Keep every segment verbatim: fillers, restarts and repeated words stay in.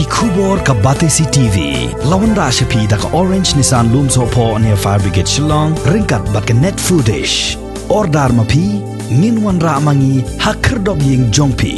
Khubor ka Batesi T V la wanrah sha phi da ka Orange Nissan Lumsohphoh near Fire Brigade Shillong, ryngkat bad ka Net Foodish. Order ma phi, ngin wanrah ma ngi ha khyrdop ïing jong phi.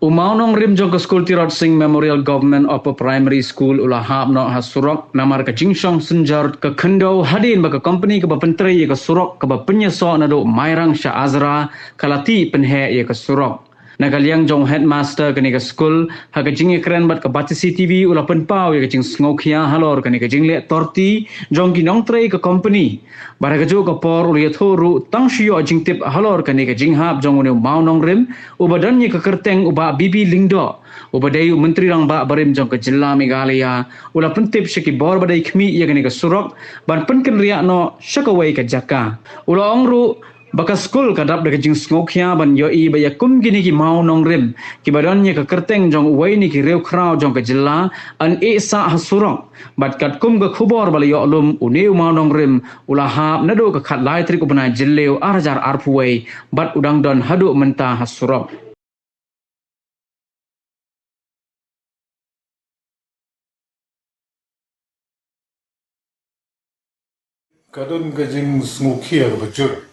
U mawnongrim jong ka skul Tirot Sing Memorial Government Upper Primary School u la hap noh ha surok namar ka jingshong synjar ka khyndew hadien ba ka kompani kaba pyntrei ïa ka surok kaba pynïasoh naduh Mairang sha Azra ka la tih pynheh ïa ka surok. Na ka liang jong headmaster kane ka skul, ha ka jingïakren bad ka Batesi T V u la pynpaw ïa ka jingsngewkhia halor kane ka jingleh torti jong ki nongtrei ka kompani. Bad ha kajuh ka por u la ïathuh ruh tang shu ïoh jingtip halor kane ka jinghap jong une u mawnongrim uba don ïa ka kyrteng u Bah B B Lyngdoh, uba dei u Myntri Rangbah barim jong ka jylla Meghalaya, u la pyntip sha ki bor ba dei khmih ïa kane ka surok ban pynkynriah noh sha kawei ka jaka. U la ong ruh ba ka skul ka dap da ka jingsngewkhia ban ïohi ba ïa kum kine ki mawnongrim kiba don ïa ka kyrteng jong uwei na ki riewkhraw jong ka jylla yn ïeh sah ha surok. Bad katkum ka khubor ba la ïoh lum, une u mawnongrim u la hap naduh ka khatlai tarik u bnai Jylliew ar hajar arphew wei bad u dang don haduh mynta ha surok. Ka don ka jingsngewkhia kaba jur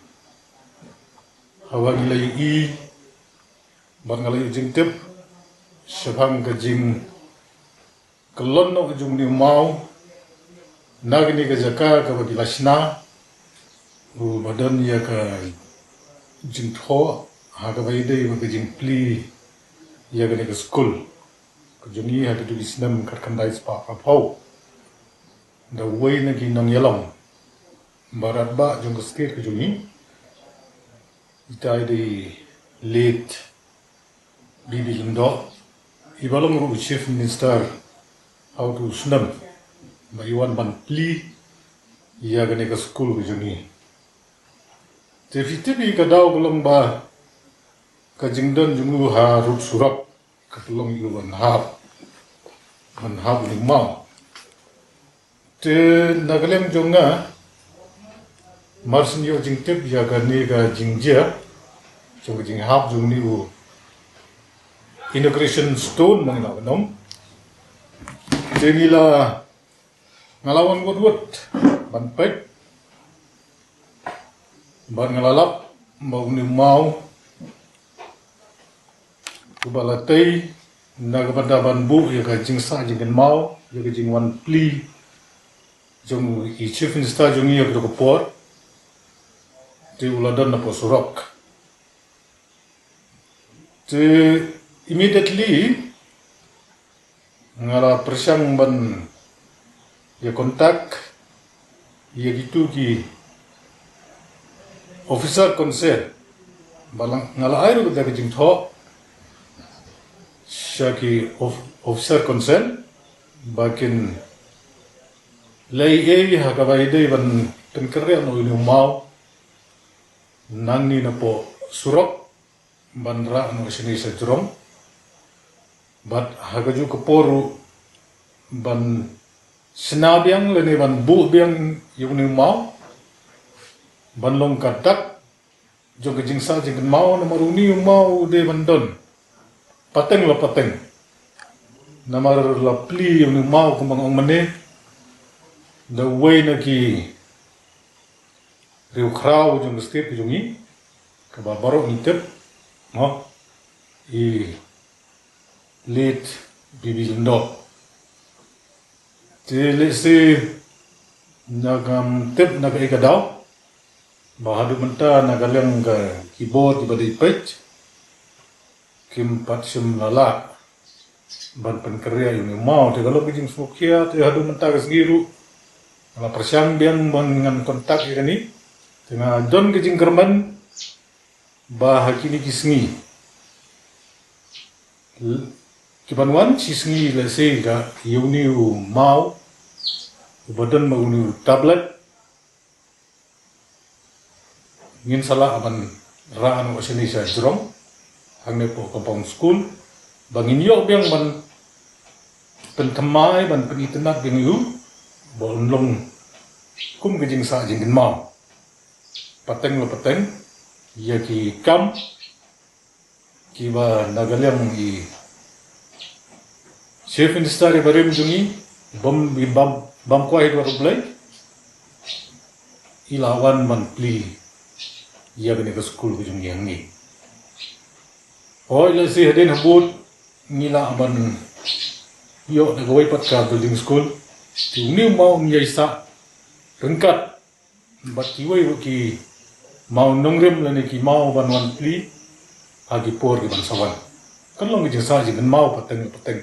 haba ngi la ïohi bad nga la ïoh jingtip shaphang ka jingkyllon noh jong une u maw na kane ka jaka kaba ki la shna, uba don ïa ka jingthoh ha kaba ïadei bad ka jingplie ïa kane ka skul ka jong ngi ha kito ki snem khatkhyndai spah arphew. Da uwei na ki nongïalam ba radbah jong ka state ka jong ngi, ita i dei late B B Lyngdoh, iba long ruh u Chief Minister ha uto u snem, ba i wan ban plie ïa kane ka skul ka jong ngi. Te phi tip ïa ka daw ka long ba ka jingdon jong u ha rud surok ka pynlong ïa u ban hap, ban hap u maw. Te na ka liang jong nga, mar shu ïoh jingtip ïa kane ka jingjia jong ka jinghap jong une u inauguration stone ma ngi la ong. Te ngi la, nga la wan wut wut ban peit, bad nga la lap ba une u maw uba la tei na ka bynta ban buh ïa ka jingsah jingkynmaw, ïa ka jingwan plie jong i Chief Minister jong ngi ïa kato ka por, te u la don na poh surok. Te immediately nga la pyrshang ban ïa contact ïa kito ki officer concern, ba la nga la ai ruh da ka jingthoh sha ki of-, officer concern ba kin leh ei ei ha kaba ïadei ban pynkynriah noh ïa une u maw nangne na poh surok ban rah noh shane sha jrong. Bad ha kajuh ka por ruh ban shna biang lane ban buh biang ïa une u maw ban long ka dak jong ka jingsah jingkynmaw, namar une u maw u dei ban don pateng la pateng. Namar la plie ïa une u maw kumba nga ong mynne da uwei na ki riewkhraw jong ka state ka jong ngi, kaba baroh ngi tip, mo, i late B B Lyngdoh. Te lehse nga ngam tip na kaei ka daw ba haduh mynta na ka liang ka ki bor kiba dei peit kim pat shym la lah ban pynkynriah ïa une u maw. Te ka long ka jingsngewkhia, te haduh mynta ka sngi ruh nga la pyrshang biang ban ngan contact ïa kane. Te nga don ka jingkyrmen ba ha kine ki sngi l-, ki ban wan shi sngi lehse ka ïa une u maw uba don ma une u tablet ngin sa lah ban rah noh shane sha jrong hangne poh compound school, ba ngin ïoh biang ban pynthymmai, ban pynitynnad biang ïa u ba un long kum ka jingsah jingkynmaw pateng la pateng ïa ki kam kiba na ka liang i Chief Minister iba rim jong ngi, bam, bam, bam kwai ha dwar U Blei, i la wan ban plie ïa kane ka skul ka jong ngi hangne. Hooid, lehse hadien habud ngi lah ban ïoh da kawei pat ka building school. Te une u maw un ïai sah ryngkat bad kiwei ruh ki maw nongrim lane ki maw ban wan plie ha ki por ki ban sa wan. Kan long ki jingsah jingkynmaw pateng pateng.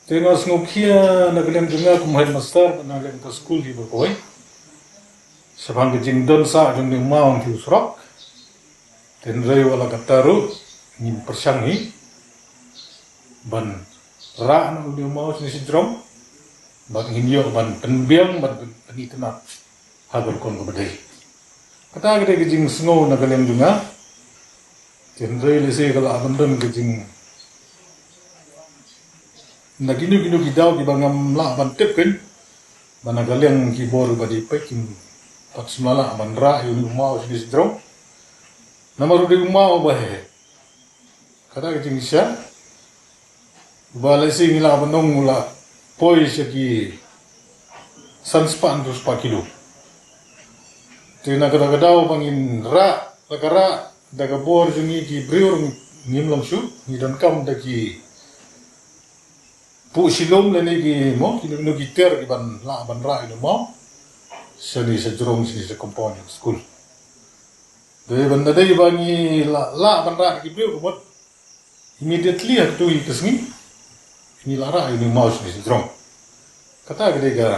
Te nga sngewkhia na ka liang jong nga kum headmaster bad na ka liang ka skul hi ba kawei, shaphang ka jingdon sah jong une u maw hangtei u surok. Te hynrei wat la katta ruh ngim pyrshang hi ban rah noh une u maw shane shajrong, bad ngin ïoh ban pynbiang bad pynitynnad ha ka rukom kaba dei. Kata ka dei ka jingsngew na ka liang jong nga. Te hynrei lehse ka lah ban don ka jing, na kino kino ki daw kiba ngam lah ban tip kein, ba na ka liang ki bor ba dei peit kim pat sngewlah ban rah ïa une u maw shane shajrong. Namar u dei u maw uba heh. Kata ka jingshisha, uba lehse ngi lah ban ong u la poi sha ki san spah hynriew spah kilo. Te na kata ka daw ba ngin rah, la ka rah da ka bor jong ngi ki briew ruh ngim long shuh, ngi donkam da ki puh shilum lane ki mo, kino kino ki tiar ki ban lah ban rah ïa une u maw shane shajrong, shane sha compound jong ka skul. Dei ban da dei ba ngi lah, lah ban rah da ki briew ka mut immediately ha katei ka sngi ngi la rah ïa une u maw shane shajrong. Kata ka dei ka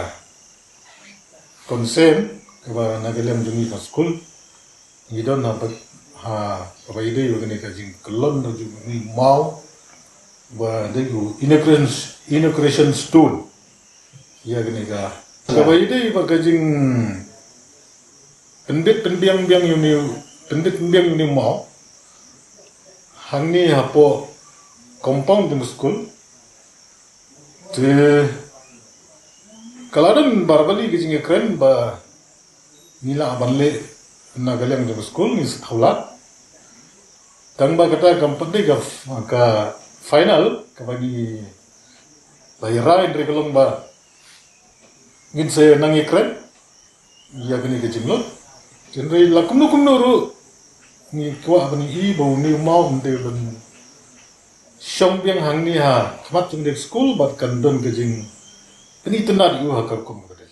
concern kaba na ka liang jong ngi ka skul ngi don ha ba, ha kaba ïadei bad kane ka jingkyllon da jong une u maw ba dei u inauguration, inauguration stone ïa kane ka, kaba ïadei bad ka jing pyndit pynbiang biang ïa une, pyndit pynbiang ïa une u maw hangne hapoh compound jong ka skul. Te ka la don barbali ka jingïakren ba ngi lah ban leh na ka liang jong ka skul, ngi sa hawlad. Tang ba kata kam pat dei ka, ka final kaba ngi la ïa rai, hynrei ka long ba ngin sa nang ïakren ïa kane ka jinglut. Hynrei la kumno kumno ruh ngi kwah ban ïohi ba une u maw un dei ban shong biang hangne ha khmat jong kane ka skul bad kan don ka jingpynitynnad ïa u ha ka rukom kaba dei.